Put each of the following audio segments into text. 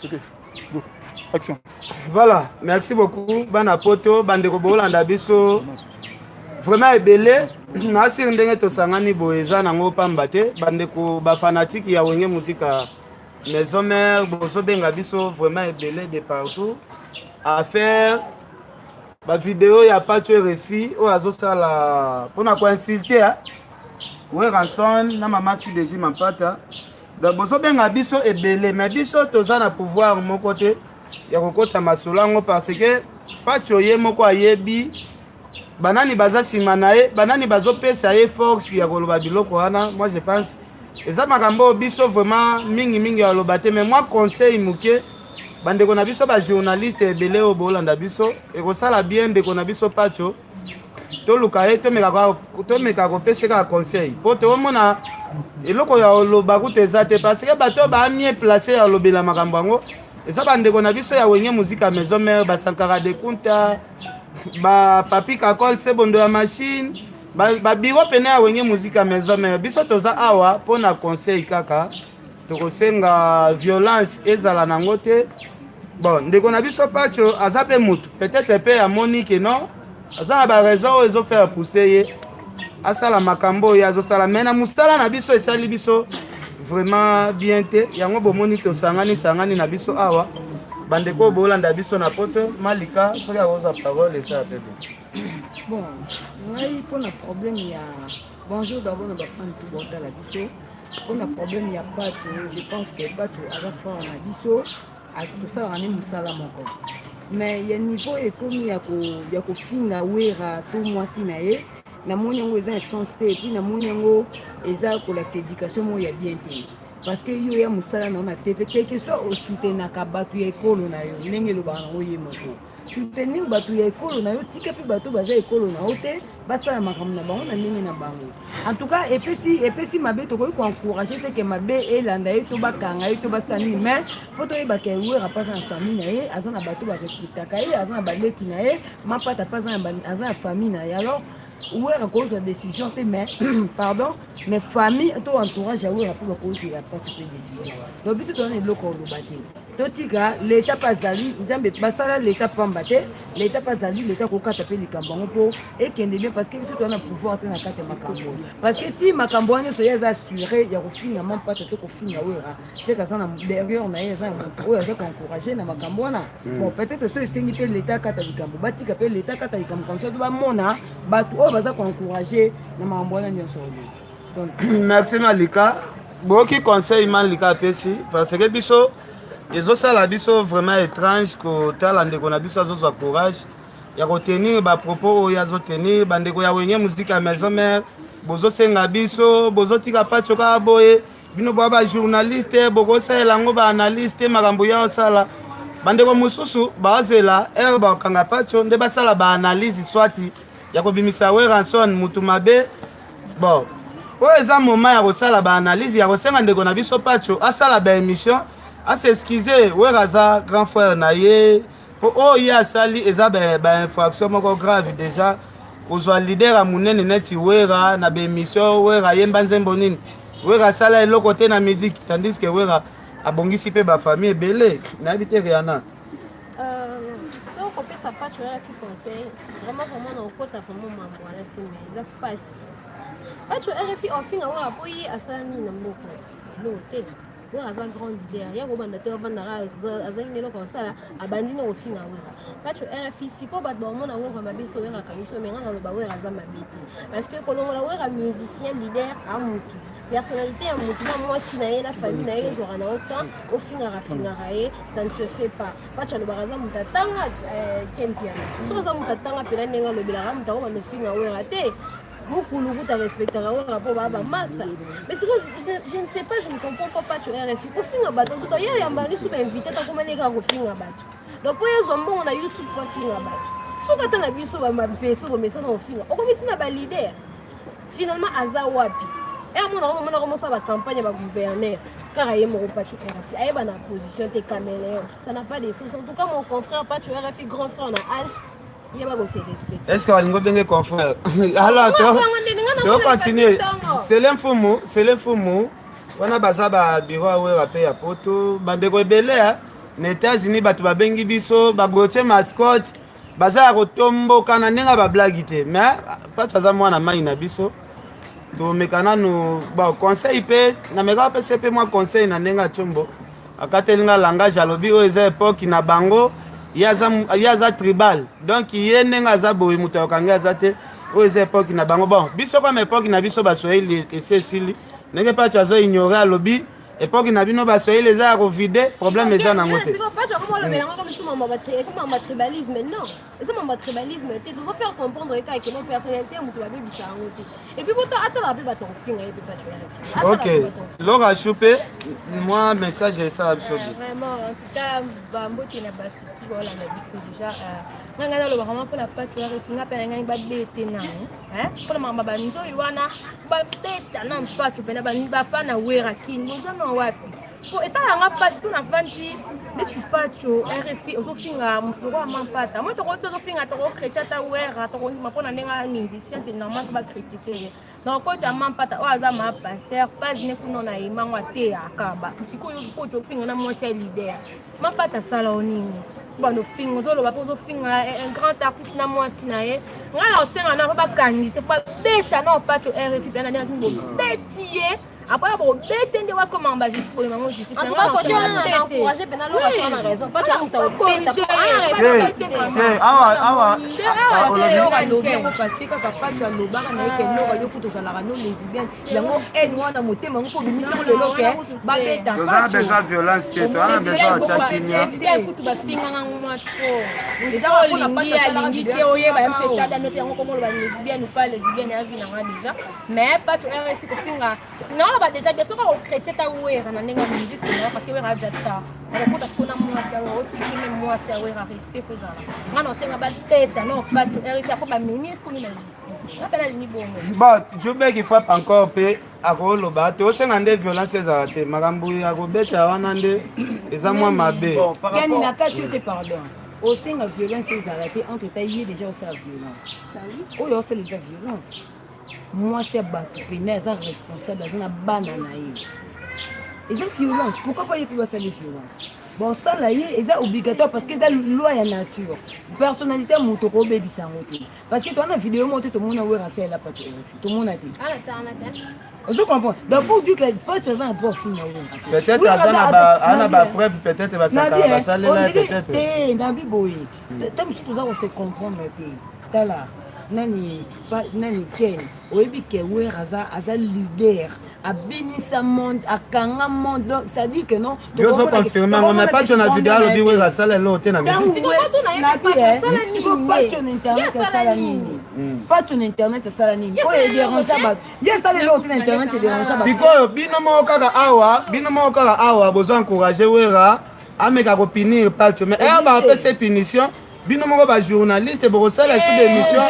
Ok, go, action. Voilà, merci beaucoup bana poto, bandeko bolanda biso vraiment ebele. Nasiri ndenge tosangani boye eza nango pamba te. Bandeko bafanatike ya Wenge Musica Maison Mère, bozobenga biso vraiment ebele de partout. Affaire bavideo ya Pacho RFI oyo azosala mpona koinsulte Werrason na mama Sideji Mampata, donc bozobenga biso ebele, mais biso toza na pouvoir moko te ya kokota masolo yango, parce que Pacho ye moko ayebi banani baza nsima na ye, banani bazopesa ye force ya koloba biloko wana. Moi, je pense eza makambo oyo biso vraiment mingimingi ya koloba te, mais mwa conseil moke, bandeko na biso bajournaliste ebele oyo bolanda biso, ekosala bien ndeko na biso Pacho toluka ye, tomeka kopesa kaka conseil, mpo toomona eloko ya koloba kuta eza te, parce que bato oyo baa mieux placé ya kolobela makambo yango eza bandeko na biso ya Wenge Musica Maison Mère, basankara de Kunta, bapapi Kakol, se bondo ya machine, babiro pene ya Wenge Musica Maison Mère. Biso toza awa mpona conseil kaka, tokosenga violence ezala nango te. Bon, ndeko na biso Pacho aza mpe mutu, peut-être mpe amoni ke non, aza na baraison oyo ezofaire pousser ye asala makambo oyo azosala, mais na mosala na biso esali biso vraiment bien te. Yango bomoni tosangani sangani na biso awa. Bandeko oyo bolanda biso na poto, Malika soki akozwa parole, esala mpe bien. Bon, ngai mpona problème ya, bonjour d'abord na bafani tu botala biso. Mpona problème ya Pacho, je pense que Pacho aza fort na biso, tosalaka nde mosala moko, mais ya niveau ekomi ya kofinga Wera to mwasi na ye, namoni yango eza essence te. Et puis namoni yango eza kolakisa éducation moko ya bien te, parce que yo ya mosala na yo na TV, quelque soit osoutenaka bato ya ekolo na yo, ndenge elobaka nango ye moko, soutenir bato ya ekolo na yo, tika mpe bato baza ekolo na yo te basala makambo na bango na ndenge na bango. En tout cas, epesi mabe. Tokoki koencourage te ke mabe elanda ye to bakanga ye to basala nini, mais faut toyeba ke Wera mpe aza na famille na ye, aza na bato barespectaka ye, aza na baleki na ye. Mapata mpe aza na famille na ye. Alors Wera kozwa décision te, mais pardon, mais famille to entourage ya Wera mpe bakozwela Pati mpe décision. Donc biso toza na eloko oloba te, totika leta mpe azali Nzambe, basala leta pamba te. Leta mpe azali, leta kokata mpe likambo yango mpo ekende bien, parce que biso toza na pouvoir te na kati ya makambo, parce que ti makambo wana nyonso ye aza assuré ya kofinga Mampata to kofinga Wera, seke aza na derrière na ye, aza na moto oyo aza koencourage na makambo wana. Bon, peut-être so esengi mpe leta akata likambo, batika mpe leta akata likambo comme ça to bamona bato oyo baza koencourage na makambo wana nyonso oyo. Donc merci Malika. Boyoki conseil Malika apesi, parce que biso ezosala biso vraiment étrange kotala ndeko na biso azozwa courage ya kotenir bapropos oyo azotenir. Bandeko ya Wenge Musica ya Maison Mère, bozosenga biso bozotika Pacho kaka boye. Bino boya bajournaliste, bokosalela yango baanalyste makambo ya osala. Bandeko mosusu bazela ere bakanga Pacho nde basala baanalyse swati ya kobimisa Werrason mutu mabe. Bon, oyo eza moment ya kosala baanalyse, ya kosenga ndeko na biso Pacho asala baémission, as'excuse. Wera aza grand frère na ye, mpo oyo ye asali eza bainfraction moko grave. Déjà kozwa leader ya monene neti Wera na baémission, Wera ayemba nzembo nini, Wera asala eloko te na musique, tandis que Wera abongisi mpe bafamille ebele. Nayebi te, Riana. So kopesa Pacho wana fi conseil, vraiment vraiment na okota vraiment mambo wana te, mais eza mpasi. Pacho RFI ofinga Wera mpo ye asala nini na mboka? Eloko te. Wera aza grand leader ya kobanda te, obandaka azangi nde eloko kosala, abandi nde kofinga Wera. Pacho RFI, sikoyo bato baomona Wera mabe. So Wera akangi so, mais nga naloba Wera aza mabe te, parce que kolongola Wera musicien leader a mutu, personnalité ya mutu na mwasi na ye na famille na ye, ezwaka na yo temps ofingaka fingaka ye, ça ne se fait pas. Pacho alobaka aza moto atanga, Ken Piana, soki aza moto atanga mpena ndenge alobelaka, moto akobanda ofinga Wera te. Mokulu kuta respectaka Wera mpo baa bamaster. Mais sikoyo je ne sais pas, je ne comprends pas Pacho RFI kofinga bato azoto ye yamba lisu bainvité, takomani kaka kofinga bato. Donc mpo ezwa mbongo na YouTube, faut afinga bato. Soki ata na biso bampeso bomesana kofinga, okomi ntina baleader finalement aza wapi? Amona omonaka mosala bacampagne ya bagouverneur kaka ye moko Pacho RFI ayeba na position te, caméléon, ça n'a pas de sens. En tout cas, mon confrère Pacho RFI, grand frère na âge, yeba kose respecte. Est ce que balingi obenge confrère? Alors tocontinue. Sele Mfumu, Sele Mfumu wana baza babiro ya Wera mpe ya poto. Bandeko ebele. Na États-Unis bato babengi biso, bagotie mascotte baza ya kotomboka na ndenge ya bablagi te, mais Pacho aza mwana mai na biso. Tomeka nanu bon conseil mpe nameka apesa mpe mwa conseil na ndenge ya tshombo. Akateli nga langage, alobi oyo eza epoke na bango, ye aza tribal, donc ye ndenge aza boye moto ayokangi aza te. Oyo eza epoke na bango. Bon, biso kama epoke na biso baswahili esi esili, ndenge Pacho azo ignore, alobi epoke na bino baswahili eza ya kovide, problème eza nango te. Tribalisme, non, eza mambo ya tribalisme te. Tozo faire comprendre eka eke non, personnalité ya moto babebisa yango te. Et puis bota atalaka mpe bato kofinga ye mpe Pacho. Ok, Laura Chou mpe mwa message esala biso bien. Vraiment, en tout cas, bambote na bato tu baolanda biso. Déjà ngai ngai naloba vraiment mpona Pacho RFI, nga mpe na ngai babete nanu mpona makambo banzoi wana, babeta nanu Pacho mpena. Bafana Wera Kini, boza na wapi? Po esalaka mpasi so nafandi neti Pacho RFI ozofinga moto oyo amampata moi, tokoti ozofinga, tokochrétien ata Wera, tokondima mpona ndenge ya musicien, c'est normal fo bacritique ye. Donc koti ya mampata oyo aza ma pasteur page ne kuna na yemango ateyaka bato. Sikoyo koti ofinga na mwasi ya leader mampata, asala o nini? Bano ofinga, ozoloba mpe ozofinga un grand artiste na mwasi na ye. Ngai na osenga na mpo bakangise, mpo babeta na Pacho RFI mpe na ndenge bobeti ye, après na bobete nde wasi komamba justice, boye bango justice. En tout cas, côté wana na encouragé mpena Laura Chou na raison. Pacho amuta obeta. Te, awa awa. Alobi yango parce que kaka Pacho alobaka na ye ke Lora, yo kuta ozalaka no lesbienne. Yango haine wana motema yango mpo obimisi lelo ke babeta. Toza na besoin violence te, toza na besoin atya kimia. Kutu bafinganga mwa trop. Olingi alingi te, oyeba ya mpe tada note yango komoloba lesbienne ou pas lesbienne ya vi nanga déjà. Mais Pacho RFI kofinga, naoloba déjà bien, soki akochrétien ta Wera na ndenge ya musique, c'est normal parce que Wera aja star. Akokota siko na mwasi yango, otiki me mwasi ya Wera, respect fo ezala. Nga na osenga babeta na Pacho RFI ako bamemi esikomi na justice, nga mpe nalingi bongo. Bon, Jubek frappe encore mpe akoloba te, osenga nde violence ezala te. Makambo ya kobeta wana nde eza mwa mabe. Kani na kati yo te, pardon, osenga violence ezala te, entre ta ye déjà osala violence oyo osala eza violence. Mwasi ya bato pene aza responsable, aza na bana na ye, eza violence. Pourquoi pas ye mpe basali violence? Bosala ye eza obligatoire parce que eza loi ya nature. Personnalité ya moto okobebisa yango te, parce que toza na video moko te tomona Wera asalela Pacho RFI, tomona te. Ozo comprendre? Donc pour dire que Pacho aza na droit ofinga Wera, peut-être aza na bapreuve, peut-être basakaka basalela peut-être te. Nabi boye ta mosusu toza kose comprendre te. Tala nani nani Ken, oyebi ke Wera aza leader, abinisa monde, akanga monde, donc ça dit que non. Yo ozo confirme yango, mais Pacho na video alobi Wera asala eloko te na musique. Pacho na internet asala nini? Pacho na internet asala nini oyo edérange bato? Ye asala eloko te na internet edérange bato. Sikoyo bino moko kaka awa, bino moko kaka awa bozo encourage Wera ameka kopunir Pacho, mais ere bapesa punition, bino moko bajournaliste bokosala su d'émission,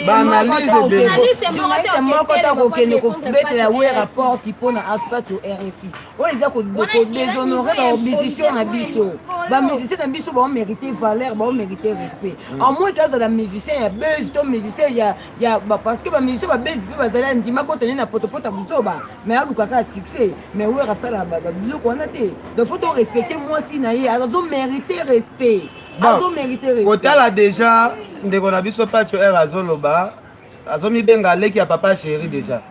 baanalyse ebele. Journaliste moko ta kokende kobetela Wera porte mpona Pacho RFI, oyo eza kodéshonore bamusicien na biso. Bamusicien na biso baomérite valeur, baomérite respect, en moins ke azala musicien ya buzz to musicien ya, parce que bamusicien babuzz mpe bazali andima kotane na potopota buzoba, mais alukaka ya succès. Mais Wera asala biloko wana te. Donc faut to respecte mwasi na ye, azomérite respect, azomérite respect. Kotala déjà ndeko na biso Pacho R azoloba, azomibenga leki ya papa chéri déjà.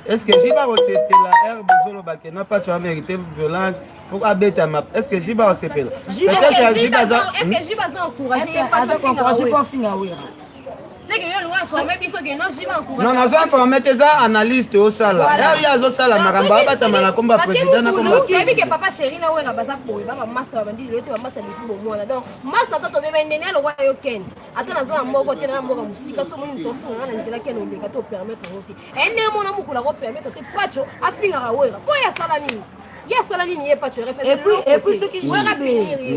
Est ce que Jiba kosepela r bozoloba ke na Pacho amérite violence, faut abetama? Est ce que Jiba kosepela? Peut-être Jiba aza, est ce que Jiba aza encouragé ye Pacho afinga Wera? C'est que yo olingo informe biso ke non, Jiba encouragé? Non, nazo informe te, eza analyste osala. Ye azosala makambo, abatama na komba président na komba. Oyebi ke papa chéri na Wera baza boye, ba bamaster babandi lelo te, bamaster depuis bomwana. Donc master ata tobeba nene alokwa yo Ken, ata naza na moko te na mboka mosika, so omoni moto ofinga nga na nzela, Ken oleka te, opermettre yango te. E ndenge mona mokolo akopermettre te Pacho afingaka Wera, mpo ye asala nini? Ye asala nini ye Pacho? Et puis soki JB,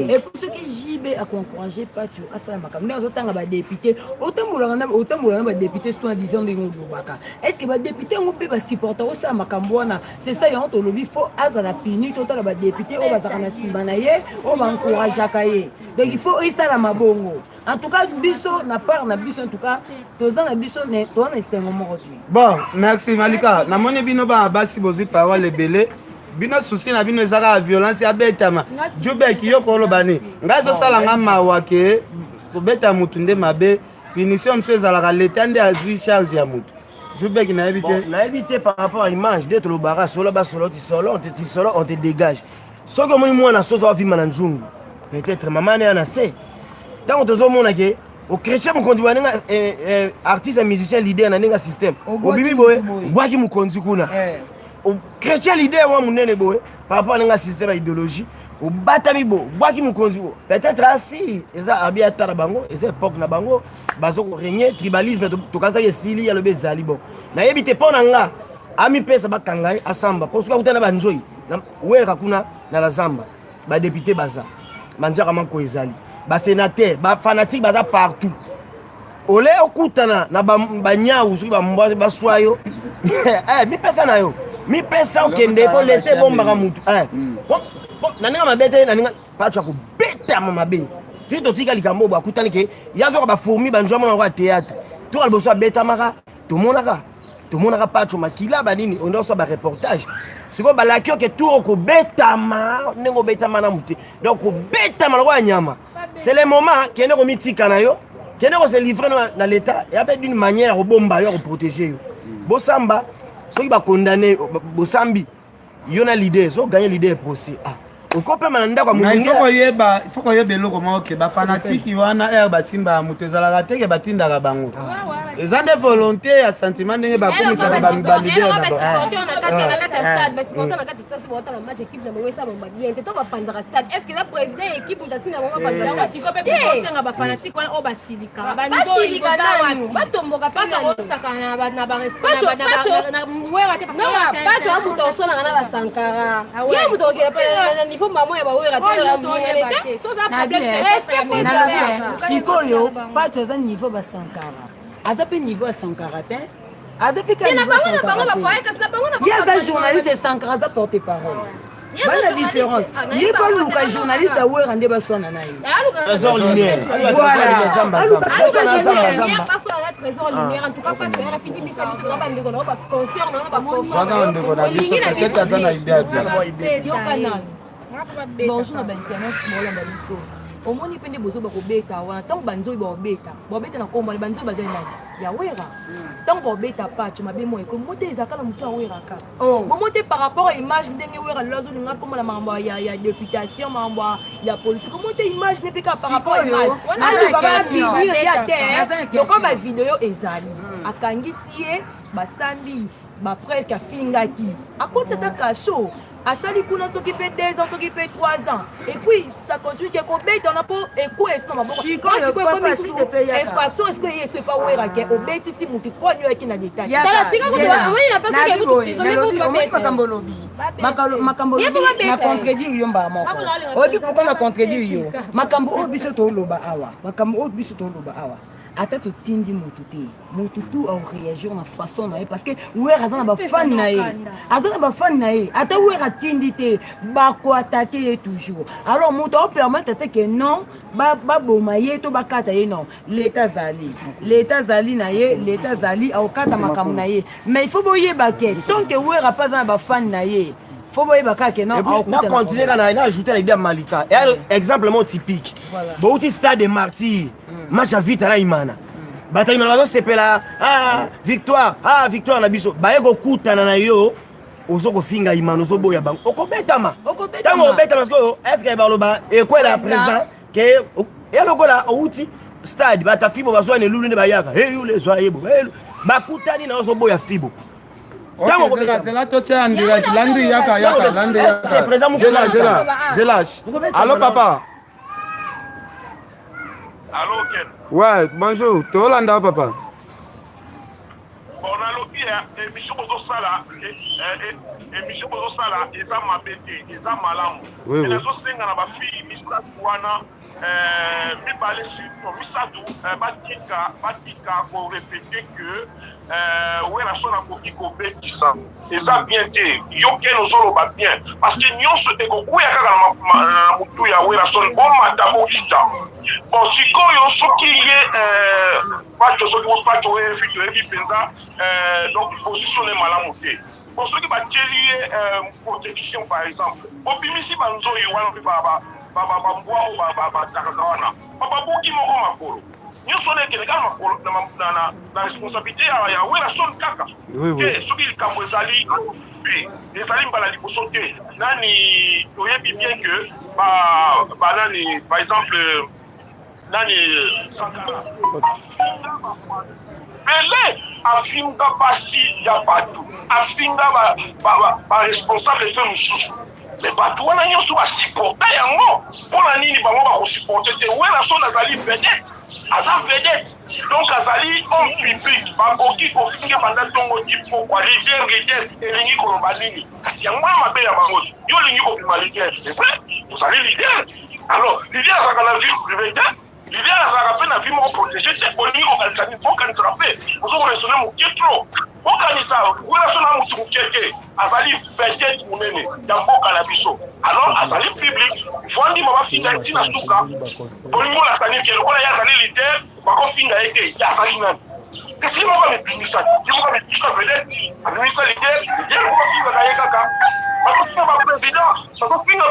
et puis soki JB akoencourage Pacho asala makambo ndenge azotanga badéputé, otambolaka na otambola na badéputé soi disant ndenge olobaka, est ce que badéputé yango mpe basupporta osala makambo wana? C'est ça yango tolobi, faut azala puni. Totala badéputé oyo bazalaka na nsima na ye, oyo baencourageaka ye. Donc il faut esalama bongo. En tout cas biso na part na biso, en tout cas toza na biso, toza na esengo moko te. Bon, merci Malika. Namoni bino bana basi bozwi parole ebele. Bino souci na bino eza kaka violence ya betama. Jubek yo koloba nini? Ngai ezosala nga mawa ke kobeta mutu nde mabe. Punition mosusu ezalaka leta nde azwi charge ya mutu. Jubek nayebi te. Nayebi te par rapport à image nde tolobaka solo basolo ti solo on te ti solo on te dégage. Soki omoni mwana soso avimba na nzungu peut-être mama ne ana se ntango tozomona ke ochrétien mokonzi wa ndenge eh, eh, artiste ya musicien leader na ndenge ya système obimi boye obwaki mokonzi kuna eh. Chrétien leader wa monene boye par rapport ndenge ya système ya idéologie obatami bo obwaki mokonzi bo peut-être asi eza abi ata na bango eza époque na bango bazo koregne tribalisme tokanisaki esili alobi ezali bon nayebi te mpo na nga amipesa bakanga ye asamba mpo soki akutana na banjoi wera kuna na la zamba badepute baza manjaka mako ezali basenateur bafanatike baza partout ole okutana na banyau soki bambwa baswa yo eh, mipesa na yo mipesa okende mpo lete ebombaka motu eh. hmm. na ndenge mabe te na ndenge paco akobetama mabe soki totika likambo oyo akutani ke ye azoka bafourmi banjwa mona yango ya théâtre toka liboso abetamaka tomonaka tomonaka paco makila banini onda osala bareportage sikoyo balaki oke tour okobetama ndenge obetama na mote donc kobetama lokola nyama c'est le moment kende komitika na yo kende kose livre na, na l'état ya mpe d'une manière obomba yo akoprotege yo bosamba soki bakondane bosambi yo na leader so gagne leader procès ah okopema na ndako ya molunge koyeba il faut koyeba eloko moko ke bafanatiki wana heure basimbaka moto ezalaka te ke batindaka bango ah. eza nde volonté ya sentiment ndenge bakomisaka baleader na Pacho a moto osonaka na basankara ah ye moto okende na niveau mamo ya bawera te sikoyo pacho aza niveau basankara aza mpe niveau ya sankara te aza mpe kaka niveau ya sankara te ye aza journaliste sankara aza porte parole bana différence ye fo aluka journaliste awera nde baswana na ye trésor lumière wana ndeko na biso peut-être aza na idée yokana bonjour na bainternet bolanda biso omoni mpe nde bozo bakobeta wana ntango banzoi bakobeta bakobeta na nkombo wana banzoi bazali nani ya wera ntango bakobeta pacho mabe moko ekomi mote ezalaka na moto ya wera kaka oh. bomo te par rapport à image ndenge wera lelo azolinga akoma na makambo ya, ya députation makambo ya politique omo te image ne mpe kaka par rapport à image alukaka finir ya te lokola bavideo ezali hmm. akangisi ye basambi bapresque afingaki akoti ata kasho asali kuna soki mpe 2 ans soki mpe 3 ans et puis ça continue ke kobeta wana mpo ekweya esu na maboko sikoyo ekomi lisusu infraction esiko eye eso epa wera ke obetisi motu mpo ani oyaki na detail makambo olobi makambo olobi na contredire yo mbala moko oyebi pourquoi na contredire yo makambo oyo biso toloba awa makambo oyo biso toloba awa ata totindi motu te motu tout aoréagir na façon na ye parce que wer aza na bafane na ye aza na bafane na ye ata wer atindi te bakoatake ye toujours alors moto aopermettre te ke non baboma ye to bakata ye non leta azali leta azali na ye leta azali akokata makambo na ye mais il faut boyeba ke tant que wera mpe aza na bafane na ye faut boyeba kaka ke non na continue kaka na ajouter na idée ya malika exemple moko typique bouti stade de martyr mm. match ya vita na imana mm. bato ya imana bazosepela ah, victoire ah, victoire na biso baye kokutana na yo ozo kofinga imana ozoboya bango okobetama ntango obetama sikoyo estce baloba ekwela ya président ke ya lokola outi stade bata fibo bazwa na elulu nde bayaka eyule ezwa yebo bakutani na ozoboya fibo zela totia ya direct landi yaka yaka landi yaka zela zela zela allo papa Allô, Ken. Ouais, bonjour. Tolanda papa. Bon, nalobi ya émission bozosala eh, eh, eh, émission bozosala eza mabe te eza malamu oui, oui. nazosenga na bafille misato wana eh, mibale surtout misato eh, batika batika korepete que eh, Werrason akoki kobetisa eza bien te yo ken ozoloba bien parce que nyonso ekokweya kaka na motu ya Werrason bomata bokita bon sikoyo soki ye eh, pacho soki pacho oyebi toyebi mpenza eh, donc position ne malamu te. Bon soki batieli ye protection par exemple, bobimisi banzoi wana mpe bambwa oyo bazalaka wana, babuki moko makolo nyonso wana ekende kaka makolo na responsabilité ya Werrason kaka te. Soki likambo ezali mpe ezali mbala liboso te, nani toyebi bien que banani, par exemple nani, Sankara Pele afinga basi ya bato, afinga baresponsable mpe mosusu, me bato wana nyonso basupporta yango. Mpo na nini bango bakosupporte te? Werrason azali vedette, aza vedette, donc azali homme public, bakoki kofinga banda ntongo ti pokwa. Leader, leader elingi koloba nini? Kasi yango wana mabe ya bango. Yo olingi kobima leader, c'est vrai, ozali leader. Alors leader azalaka na vie privée te, leader azalaka mpe na vie moko protégé te. Bolingi kokanisa nini? Bokanisaka mpe, ozo koraisonne moke trop. Bokanisa, Werrason na motu moke te, azali vedette monene ya mboka na biso. Alors azali public, faut andima bafinga ye ntina suka. Bolingi bolakisa nini? Ke lokola ye azali leader, bakofinga ye te? Ye azali nani? Kasi ye moko amibimisa, ye moko amibimisa vedette, amibimisa leader. Ye moko bafingaka ye kaka, bakofinga baprésident, bakofinga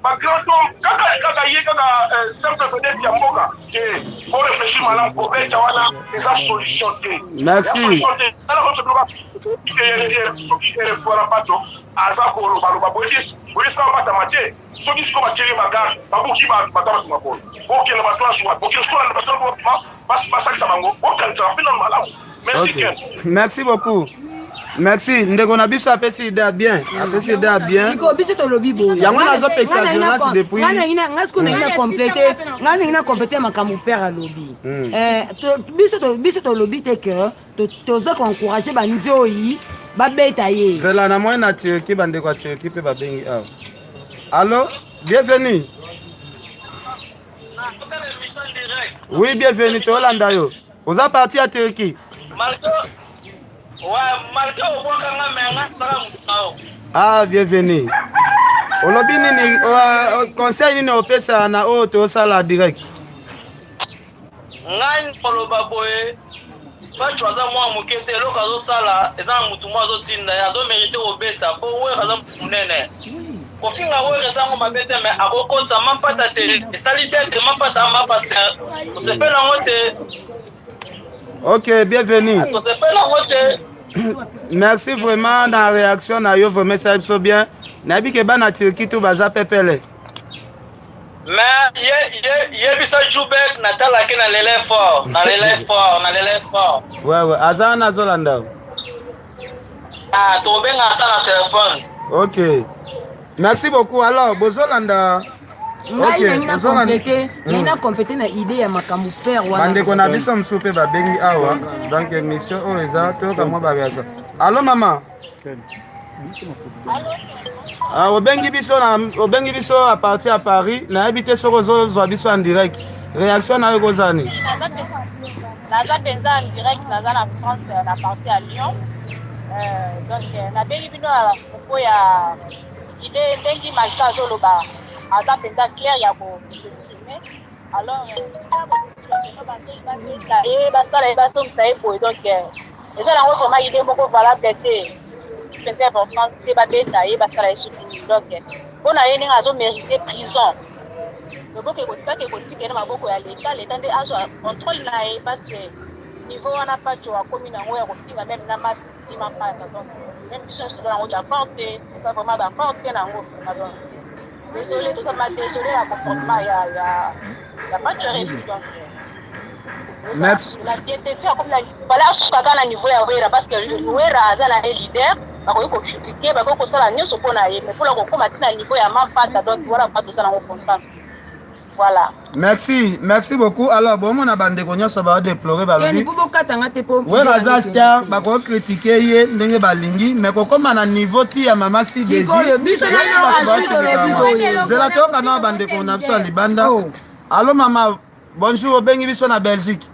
bagrand homme kaka, kaka ye kaka simple vedette ya mboka te. Boréfléchir malamu, kobeta wana eza solution te. Merci. Solution te. Tala koto biloko soki wana bato aza kolobaloba boye, boye sika batama te. Soki sikoyo batieli bagarde, babuki bato, bata bato makolo, bokende bato azwa, bokende sikoyo bato basalisa bango. Bokanisaka mpe nano malamu. Merci. Okay. Merci beaucoup. Merci ndeko na biso, apesi idée ya bien, apesi idée ya bien. Sikoyo biso tolobi boye. Yango nazopekisa Jonas depuis. Nga sikoyo nangi na complete, nga nangi na complete makambo père alobi. Biso tolobi te ke toza koencourage banzoi babeta ye. Zela na moi na Turquie, bandeko ya Turquie mpe babengi awa. Allo, bienvenue. Oui, bienvenue, tolanda yo. Oza parti ya Turquie? Ah, bienvenue. Olobi nini? Conseil nini opesa na oyo tosala direct? Ngai koloba boye, Pacho aza mwa moke te. Eloko azosala eza na motu moko azotinda ye. Azomérite kobeta mpo Wera aza monene. Kofinga Wera eza yango mabe te, mais akokota mampata te, esali bien te. Mampata amba paster, tosepela yango te. Ok, bienvenue. Tosepela yango te. Merci vraiment na réaction na yo, vraiment esali biso bien. Nayebi ke bana Turquie tu baza pepele. Mais yebisa Jubek natalaki na lele fort, na lele fort, na lele fort. Wewe aza wana, azolanda. Ah, tobenga ata na telefone. Ok, merci beaucoup. Alors bozolanda. Ngai nangi na complete, ngai na complete na idée ya makambo père wana. Bandeko na biso mosusu mpe babengi awa, donc émission oyo eza toyoka mwa bareaction. Allo mama. Ah, obengi biso na obengi biso à partir ya Paris, nayebi te soki ozozwa biso en direct. Réaction na yo ekozala nini? Naza mpenza en direct, naza na France, na partie ya Lyon. Donc nabengi bino na propos ya idée ndenge Malka azoloba, aza mpenza clair ya kosexprime. Alors ye basala ye, basongisa ye boye, donc eza nango vraiment idée moko valable te, mpenza important te. Babeta ye, basala ye soki, donc mpo na ye ndenge azomérite prison, bake kotika ye na maboko ya leta, leta nde azwa contrôle na ye, parce que niveau wana Pacho akomi nango ya kofinga même na masi mampata, donc même biso nyonso toza nango d'accord te, toza vraiment d'accord te nango vraiment. Donc désolé, toza ma désolé ya comportement ya Pacho RFI. Donc Merci. La bien te, ti akomi na fale asukaka na niveau ya Wera, parce que Wera aza na ye leader, bakoki kokritike, bakoki kosala nyonso mpo na ye, mais mpona kokóma ti na niveau ya mampata, donc wana pa toza nango content. Voilà. Merci, merci beaucoup. Alors bomona bandeko nyonso baodeplore, balobi mpo bokatanga te mpo Wera aza star, bakokritike ye ndenge balingi, mais kokóma na niveau ti ya mama si. Sikoyo, biso na yo Rachid olobi boye. Zela, toyoka na bandeko na biso ya libanda. Allo mama, bonjour, obengi biso na Belgique.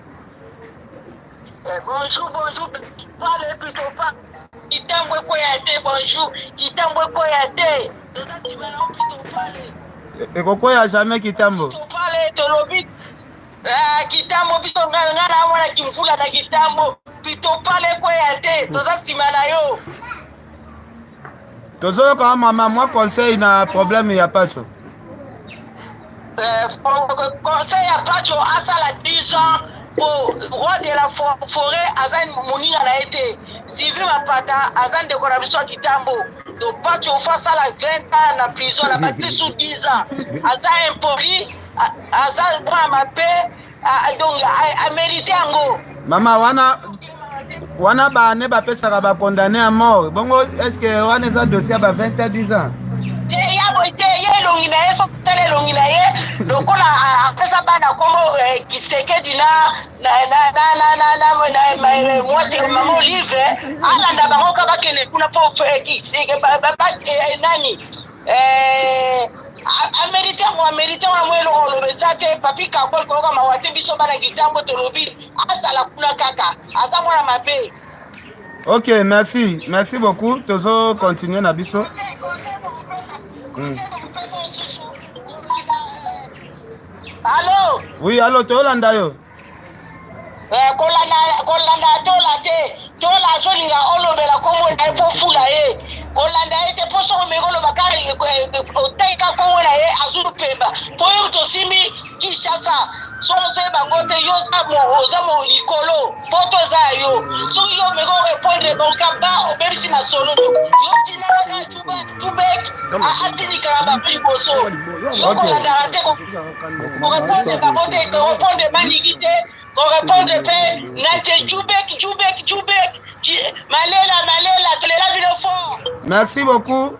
Bonjour, bonjour. Parle plutôt pas. Kitambo ekoya te, bonjour. Kitambo ekoya te. Toza nsima na yo, plutôt pale. Ekokwea jamais Kitambo. Pale tolobi Kitambo, biso nga na mwana kimvula na Kitambo. Plutôt pale ekoya te. Toza nsima na yo. Tozoyoka mama, mwa conseil na problème ya Pacho. Euh, conseil ya Pacho asala 10 ans po roi de la forêt aza moninga na ye te. Sylvie Mapata aza ndeko na biso ya Kitambo. Donc Pacho faut asala 20 ans na prison na bakisi su 10 ans. Aza impoli, aza mwana mabe, donc amérite yango. Mama wana wana bane bapesaka bacondamné à mort bongo est ce que wana eza dossier ya ba 20 à 10 ans te ya boye te ye elongi na ye soki tala elongi na ye lokola apesa bana kombo eh, kisekedi na mwasi mama olive alanda bango ka bakende kuna mpo eh, eh, nani amerite yango amerite wana mwa eloko oloba eza te papi kakol koyoka mawa te biso bana kitambo tolobi azala kuna kaka aza mwana mabe. Ok, merci, merci beaucoup. Tozo continuer na biso. Allo? Oui, allo, tolanda yo. Eh, kolanda kolanda tola te tola azolinga olobela kombo na ye mpo fula ye kolanda ye te mpo soki omeki oloba kaka eh, eh, oteka kombo na ye azopemba mpo yo moto osimbi Kinshasa soki ozoyeba yango te yo oza mo likolo poto eza ya yo soki yo omeki orepondre banka ba obebisi masolo yo tina kaka tubek atilikaka bango liboso yo kolandaka te korepondre bango te korepondre maniki te korepondre mpe na te jubek jubek jubek malela malela tolela bino fort. Merci beaucoup.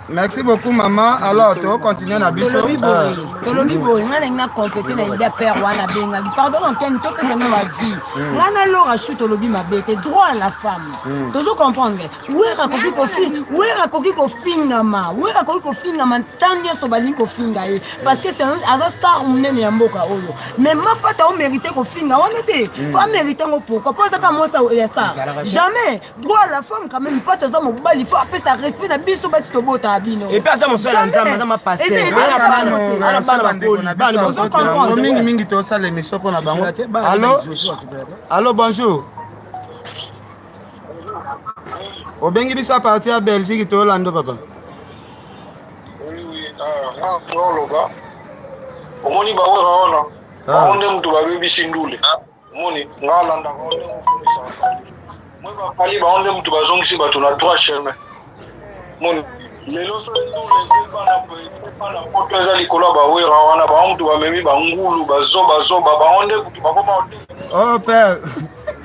Merci beaucoup maman. Alors to continuer na biso. Tolobi boye. Ah. Tolobi boye nga na na compléter na idée père wana bengaki. Pardon antenne to pesa na vie. Hmm. Nga na Laura Chou tolobi mabe te droit à la femme. Hmm. Tozo comprendre. Wera akoki kofinga, wera akoki kofingama. Wera akoki kofingama ntango nyonso balingi kofinga ye parce que c'est un aza star monene ya mboka oyo. Mais mapata o mérite kofinga wana te. Hmm. Faut mérite yango pourquoi? Po azaka mwasi ya star. Jamais. Droit à la femme quand même pata aza mobali faut apesa respect na biso basi tobotaka bino. Et puis aza mosala ya Nzambe aza ma pasteur. Ana bana bakoli bana bazo mingi mingi tosala émission mpo na bango. Allo Allo bonjour. Obengi biso à partir ya Belgique tolando papa. Oui oui, ah, oloba. Omoni ba wera wana. Bango nde mutu babebisi ndule. Omoni nga alandaka ngo ndenge okomisaka Fally. Moi ba Fally bango nde mutu bazongisi bato na droit chemin. Moni lelo soki ndule ebeba na ebeba na poto eza likolo ya ba wera wana bango mutu bamemi ba ngulu ba zoba zoba bango nde kutu bakoma Oh père,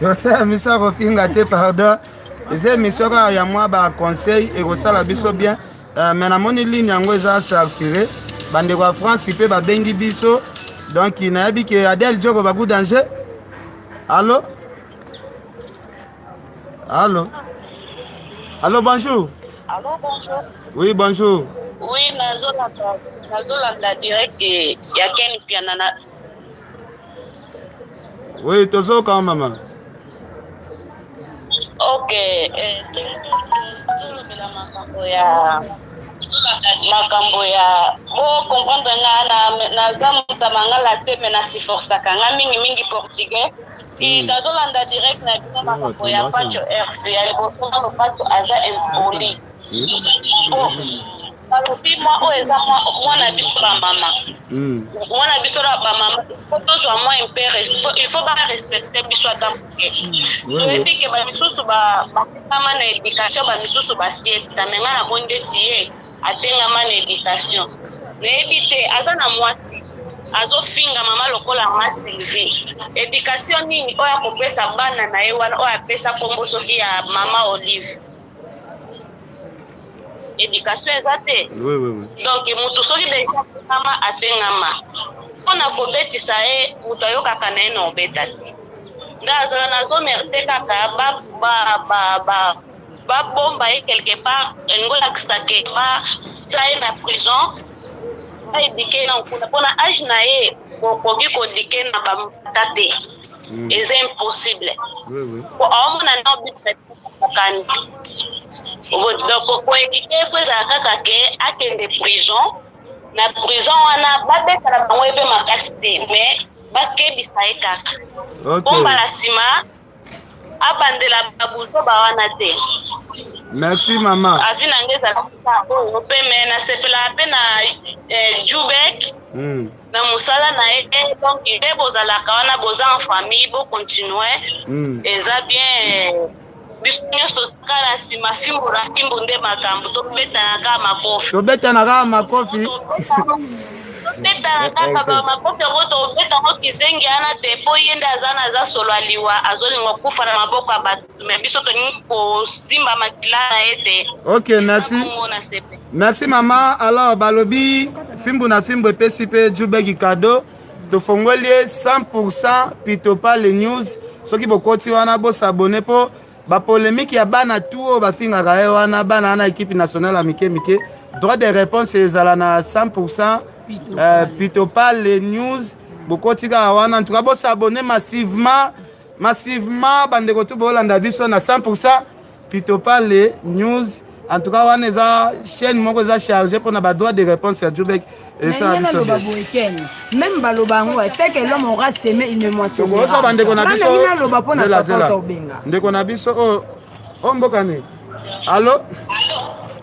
tosala miso ya kofinga te pardon. Eza émission kaka ya mwa ba conseil ekosala biso bien. Euh, mais namoni ligne yango eza saturé. Bandeko ya France mpe babengi biso. Donc nayebi ke Adèle Djoko bagu danger. Allo? Allo? Allo, bonjour. Allo, bonjour. Oui, bonjour. Oui, nazolanda nazolanda direct ya Ken Piana na Oui, tozoka mama. Ok, eh, tolobela makambo ya makambo ya bo comprendre nga na naza moto ya mangala te me na siforsaka nga mingi mingi portugais e nazolanda direct na bino makambo ya pacho rc ya liboso nano pacho aza impoli balobi mwa oyo eza mwana biso bamama hmm. mwana biso na bamama po tozwa mwa impere il faut barespecte biso ata moke hmm. toyebi ke bamisusu batengama na éducation bamisusu basieta me ngai namoni ndeti ye atengama na éducation nayebi te aza na mwasi azofinga mama lokola ma sylvie éducation nini oyo akopesa bana na ye wana oyo apesa nkombo soki ya mama olive education eza te oui, oui, oui. donc motu soki deja atengama atengama mpo na kobetisa ye moto ayokaka na ye na obeta te nde azala nazomerite kaka babomba ye quelque part elingi olakisa ke batya ye na prison baedike ye na nkuna mpo na age na ye okoki kodike na bambata te mm. eza impossible po aomona na okani donc koedike fo ezala kaka ke akende prison na prison wana babetala bango ye mpe makasi te mais bakebisa ye kaka po mbala nsima. Abandela babuzoba wana te. Merci mama. Avis na ngai ezalaki kaka oyo mpe me nasepelaka mpe na eh, Jubek na mosala na ye donc nde bozalaka wana boza en famille bo continuer eza bien biso nyonso tozalaka na nsima fimbo na fimbo nde makambo tobetana kaka makofi tobetana kaka makofi tobetana kaka ba makofi yango tobeta yango kizengi wana te mpo ye nde aza na aza solo ya liwa azolinga kokufa na maboko ya bato me biso tolingi kosimba makila na ye te ok merci merci mama alors balobi fimbu na fimbu epesi mpe jubeki cadeau tofongoli ye 100 pitopale news soki bokoti wana bosabone mpo bapolemike ya bana tu oyo bafingaka ye wana bana wana ekipe nationale ya mike mike droit de réponse ezala na 100 euh, pitopale news bokoti kaka wana en tout cas bosabone massivement massivement bandeko tu bolanda biso na 100 pitopale news en tout cas wana eza chaîne moko eza chargé mpona badroit de réponse ya jubek esala biso boye ken même baloba yango c'est que l'homme aura semé il ne moissonnera bandeko na biso naloba mpona papa obenga ndeko na biso oyo oyo mboka nini allo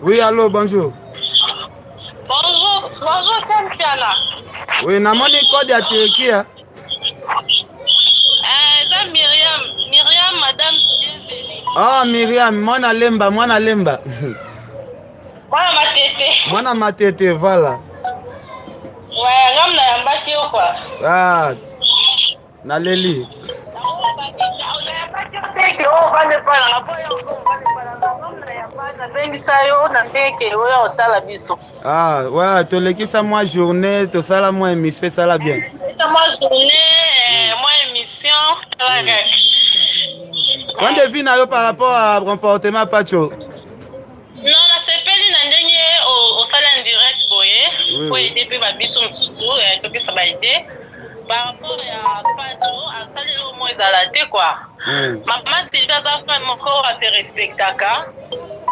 oui allo bonjour bonjour bonjour ken piana oui namoni code ya turquie Eh, eza Myriam, Myriam madame bienvenue. Ah Myriam, mwana lemba, mwana lemba. Mwana matete. Mwana matete, voilà. Ouais, ngam na yambaki yo quoi. Ah. Naleli. Nabengisa yo na ndenge oyo otala biso. Ah, ouais, tolekisa mwa journée, tosala mwa émission, esala bien. Mwa journée, eh, mwa émission, sala kaka. Point de vue na yo par rapport à comportement Pacho. Non, nasepeli na ndenge osala en direct boye, po aider mpe babiso mosusu, eh, topesa ba idée par rapport ya Pacho, asali eloko moko ezala te quoi. Mama Sylvie aza femme moko ase respectaka.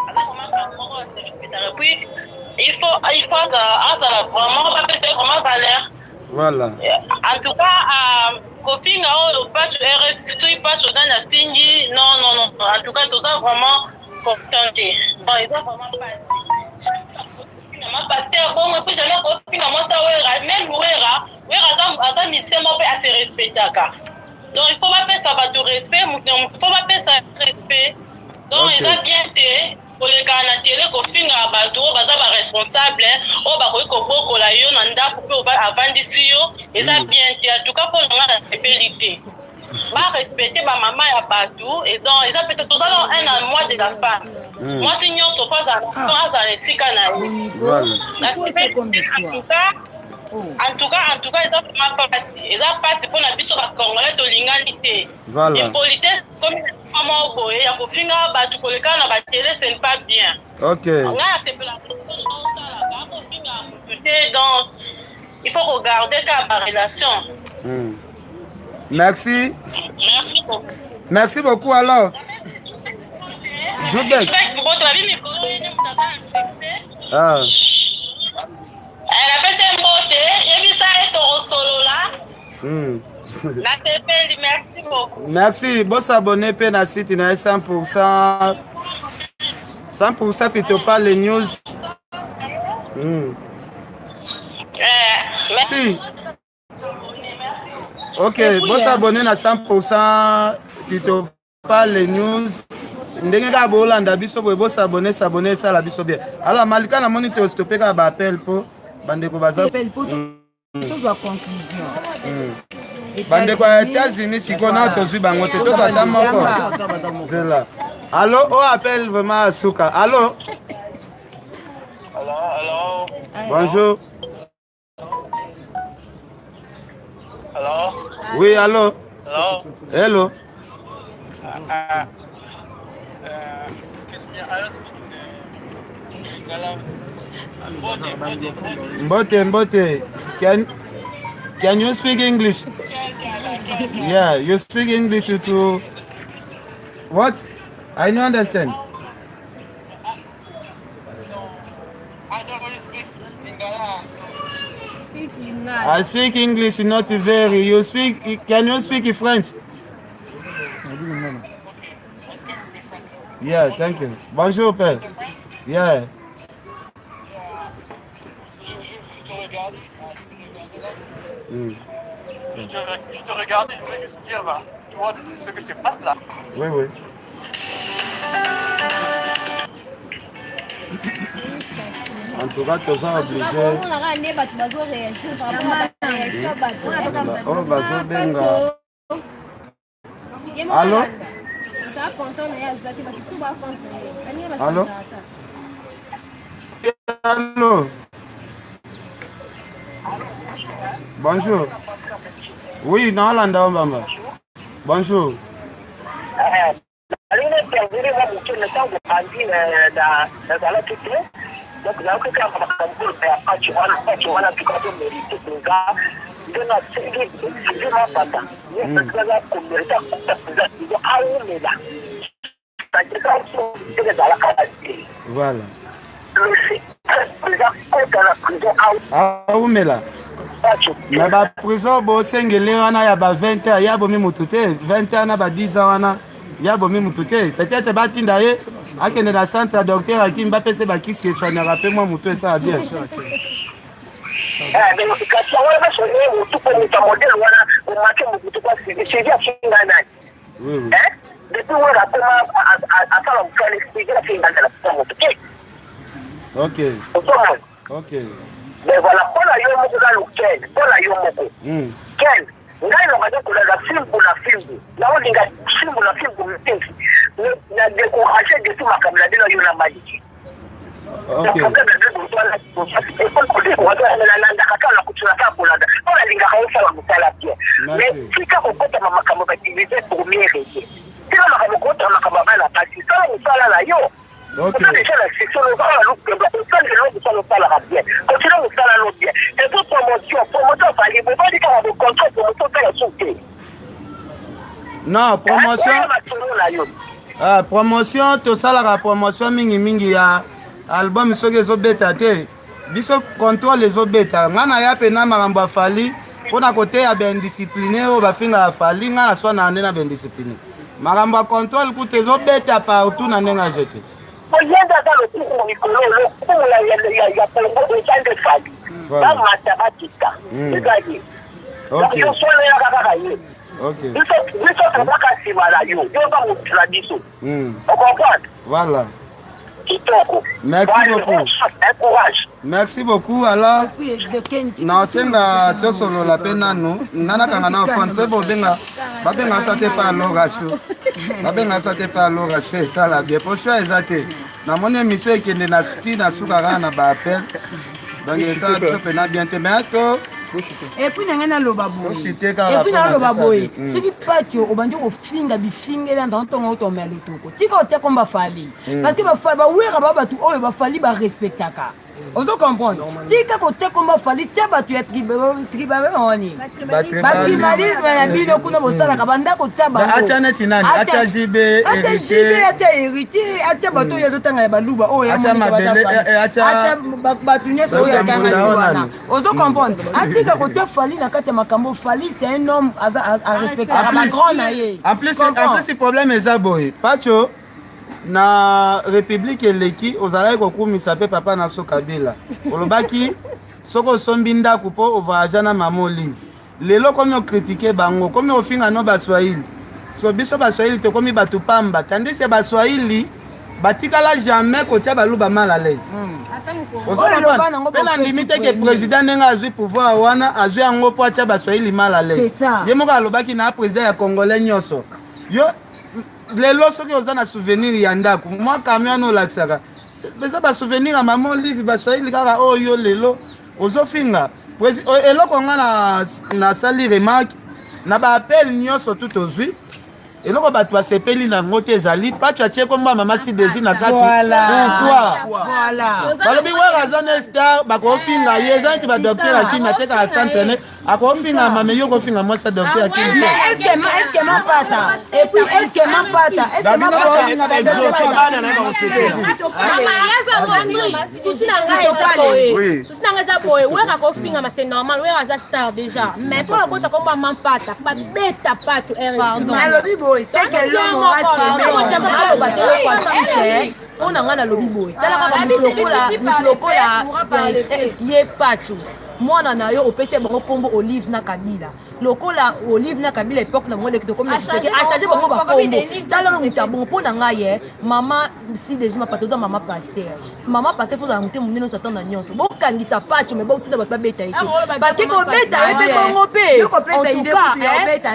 Aza vraiment femme moko ase respectaka. Puis il faut il faut azala vraiment bapesa ye vraiment valeur. Voilà. En tout cas, euh, kofinga oyo Pacho RF soki Pacho nani afingi non non non en tout cas toza vraiment content te. Bon eza vraiment pasi. Mama pasteur bongo et puis jamais kofinga mwasi ya Wera même Wera Wera aza aza musicien moko mpe ase respectaka. Donc il faut bapesa bato respect moto na moto faut bapesa respect. Donc okay. eza bien te koleka na tele kofinga bato oyo baza baresponsable oyo bakoki kobokola yo na ndako mpe avandisi yo eza bien te en tout cas mpo na ngai nasepeli te barespecte bamama ya bato eza mpe toza na un na mois de la femme mwasi nyonso fo azala na esika na ye nasepeli en tout cas en tout cas en tout cas eza vraiment pasi eza pasi mpo na biso bacongolais tolingani te impolitesse komi na moko boye ya kofinga bato koleka na batele ce n'est pas bien ok ngai nasepela osalaka kofinga motu te donc il faut kogarde kaka barelation Merci. Merci beaucoup. Merci beaucoup alors. Jubek. Ah. Napesi mbote, yebisa ye tokosolola. Nasepeli, merci beaucoup. Merci, bosabone mpe na site na ye 100% 100% Pitopale News. Merci. Ok, bosabone na 100% Pitopale News. Ndenge kaka bolanda biso boye bosabone sabone esala biso bien. Alors Malika namoni tostope kaka ba appel mpo bandeko baza tozwa conclusion. Bandeko ya États-Unis sikoyo na tozwi bango te tozwa ata moko zela. Allo, oyo appel vraiment ya suka. Allo. Allo, allo. Bonjour. Allo. Oui, allo. Hello. Hello. Excuse me, I don't speak Lingala. Mbote, mbote, mbote. Mbote, mbote. Can you speak English? Yeah, you speak English to what? I don't understand. I don't really speak Lingala. I speak English, not very. You speak? Can you speak French? Yeah, thank you. Bonjour, père. Yeah. Je te, je te regarde et je voulais juste dire, bah, tu vois ce que se passe là. Oui, oui. En tout cas, toza obligé. omonaka nde bato bazoréagir par rapport à baréaction ya bato Oyo bazobenga. Allô? Allô? Allô? Bonjour. Oui, naolanda mbamba. Bonjour. Nalingi intervenir mwa moke na ntango obandi nazalaki te donc nayoki kaka makambo oyo ya paci wana paci wana tuka azo merite mpenza nde nasengi sylvie mapata ye mpenza aza komerite akota mpenza prison awumela ndenge ezalaka te. Voilà. Eza kota na prison awumela. Na baprison bosengeli wana ya ba 20 ans ya bomi mutu te 20 ans na ba 10 ans wana ya bomi mutu te peut-être batinda ye akende na centre ya docteur Hakim bapese bakisi eswanaka mpe mwa mutu esala bien. Kasi yango wana basonye motu mpo moto ya modele wana omake motu kwa sylvie afinga nani? Depuis wana akoma asala mosala sylvie afinga nani afinga motu te. Ok. Ozomona. Ok. Mais voilà, mpo na yo moko nanu Ken, mpo na yo moko. Ken, ngai nabandi kolanda fimbu na fimbu, naolinga fimbu na fimbu mingi, mais na découragé depuis makambo na bino yo na Maliki. Ok. Problème na bino bozwana nalandaka kaka na kotuna kaka kolanda mpo nalingaka osala mosala bien. Mais tika kokotama makambo ba divise pour mieux régner. Tika makambo kokotama makambo ya bana basi, sala mosala na yo. Oza deja na succès, ozala na lukemba, osala eloko mosala osalaka bien, continue mosala no bien. Ezo promotion, promotion afali, bobandi kaka bo contrôle promotion osala su te. Non, promotion. Ah, promotion tosalaka promotion mingi mingi ya album soki ezobeta te biso contrôle ezobeta ngai naya mpena makambo ya fali mpo na koteya baindiscipline oyo bafingaka fali ngai naswanaka nde na baindiscipline makambo ya contrôle kutu ezobeta partout na ndenge azo te ye nde aza lokumu likolo lokumu ya kongo eza nde fali bamata bakita eza ye donc yo sonelaka kaka ye biso tozaka nsima na yo yo oza motu na biso ocomprendre. Voilà. Kitoko. Merci beaucoup. Courage. Merci beaucoup. Alors, nasenga tosolola mpe nanu nga nakanga na fone soki bobenga babenga so te pa lorasio babenga so te pa lorasio esala bien po choix eza te namoni émission ekende na ti na suka kaka na baappel donc esala biso mpena bien te mais to epuis na ngai naloba boye epuis naloba boye soki patio obandi kofinga bifingeli anta ntongo otomela lotoko tika otia komba fali parce que bawera ba bato oyo bafali barespectaka ozo comprendre tika kotia komba fali tia bato ya tribawani batribalisme na bino kuna bosalaka banda kotia bango atia neti nani atia JB atia JB atia héritier atia bato oyo azotanga ya baluba oyo atia bato nyonso oyo atangani wana ozo comprendre atika kotia fali na kati ya makambo fali c'est un homme aza arespectaka bagrand na ye. En plus en plus problème eza boye pacho na république eleki ozalaki kokumisa mpe papa na biso kabila olobaki soki osombi ndako mpo ovoyage na mama olive lelo komi okritike bango komi ofinga no baswahili so biso baswahili tokomi bato pamba tandis ke baswahili batikala jamais kotia baluba mal à l'aise mpe nandimi te ke président ndenge azwi pouvoir wana azwi yango mpo atia baswahili mal à l'aise ye moko alobaki na président ya congolais nyonso yo lelo soki oza na souvenir ya ndako mwa camion wana olakisaka eza basouvenir ya mama olive baswahili kaka oyo yo lelo ozofinga eloko nga nasali remarque na baappel nyonso tu tozwi eloko bato basepeli na yango te ezali pacho atie kombo ya mama sidesi na kati pourquoi balobi wera aza ne star bakofinga ye eza neti badocteur akimi atekaka centre ne. Akofinga mais yo kofinga mwasi ya docteur Akimi. Mais est-ce que Mampata et puis est-ce que Mampata est-ce que Mampata Exaucé bana na ye bakosepela. Souci na ngai eza boye, souci na ngai eza boye, Wera kofingama c'est normal, Wera aza star déjà, mais mpo nakota komba Mampata, babeta Pato. Nalobi boye, c'est que l'homme aura semé. Aloba te eloko ya suke mpo na ngai. Nalobi boye, tala kaka motu lokola ye Pacho, mwana na yo opesi bango nkombo Olive na Kabila. Lokola Olive na Kabila, époque na bango eleki, tokomi achange bango bakombo. Tala no moto ya bongo. Mpo na ngai ye mama si deji Mapata, oza mama pasteur, mama pasteur, fozala motema monene nyonso, atanda nyonso. Bokangisa Pacho, me botinda bato babeta ye te, parce que kobeta ye mpe bongo mpe,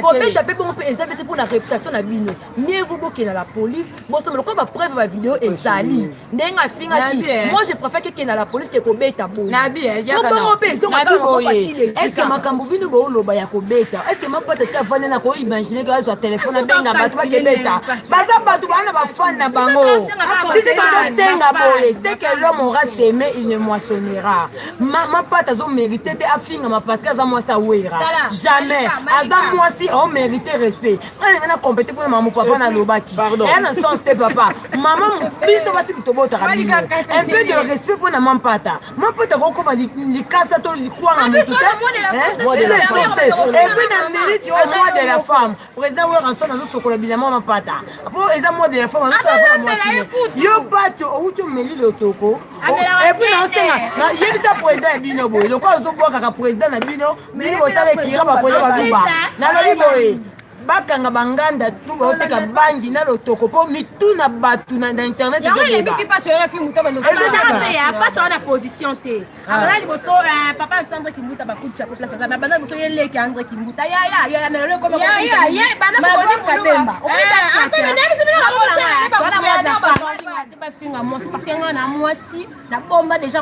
kobeta mpe bongo mpe eza mpe te mpo na réputation na bino. Mieux vaut bokende na la police, bosomba lokola bapreuve, bavideo ezali ndenge afingaki. Moi, je préfère kekende na la police ke kobeta bongo. Bongo mpe. Est-ce makambo bino booloba ya kobeta, est-ce Mapata ti avandi na koimagine ke azwa telefone abenga bato bakebeta? Baza bato baa na bafane na bango. Biso tozosenga boye: ce que l'homme aura semé, il ne moissonnera. Mapata azomérite te afingama parce que aza mwasi awera. Jamais aza mwasi aomérite respect. Ngai ndenge na compete mpona mama, papa nalobaki eya na sens te. Papa, mama, biso basi tobotaka bino, un peu de respect mpona Mampata. Mampata kokoma likasa to likwanga motu te, eza te. Et puis na minute oyo, mois de la femme, président Werrason azosokola bilamba Mapata po eza mois de la femme, azosala mpona mwasi. Yo bato outi omeli lotoko. Et puis naosenga, nayebisa président ya bino boye, lokola ozobwakaka président na bino, bino bosala ekira baprésident baduba. Nalobi boye, bakanga banganda tu baoteka bangi na lotoko mpo mitu na bato na internet. Yango elembisi Pacho RFI moto Pacho wana position te. Abanda liboso papa Andre Kimbuta, bakuti chapeau place aza. Abanda liboso ye leki Andre Kimbuta, ya ya ya melelo ekoma Kabemba bafinga mwasi, parce que nga na mwasi nabomba déjà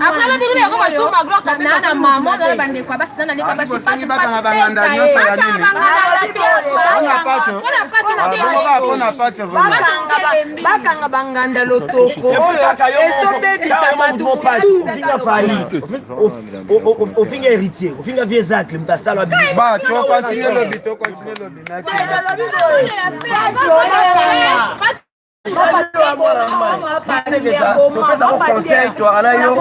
na mama na bandeko basi na naleka basi. Bakanga banganda nyonso ya nini mpona Pacho? Bakanga banganda lotoko oyo ezobebisa bato. Ofinga Fally, ofinga Héritier, ofinga vieux Zacle, moto asala. Ba tocontinue lobi, tocontinue lobi. Merci. Topesako conseil, toaka na yo.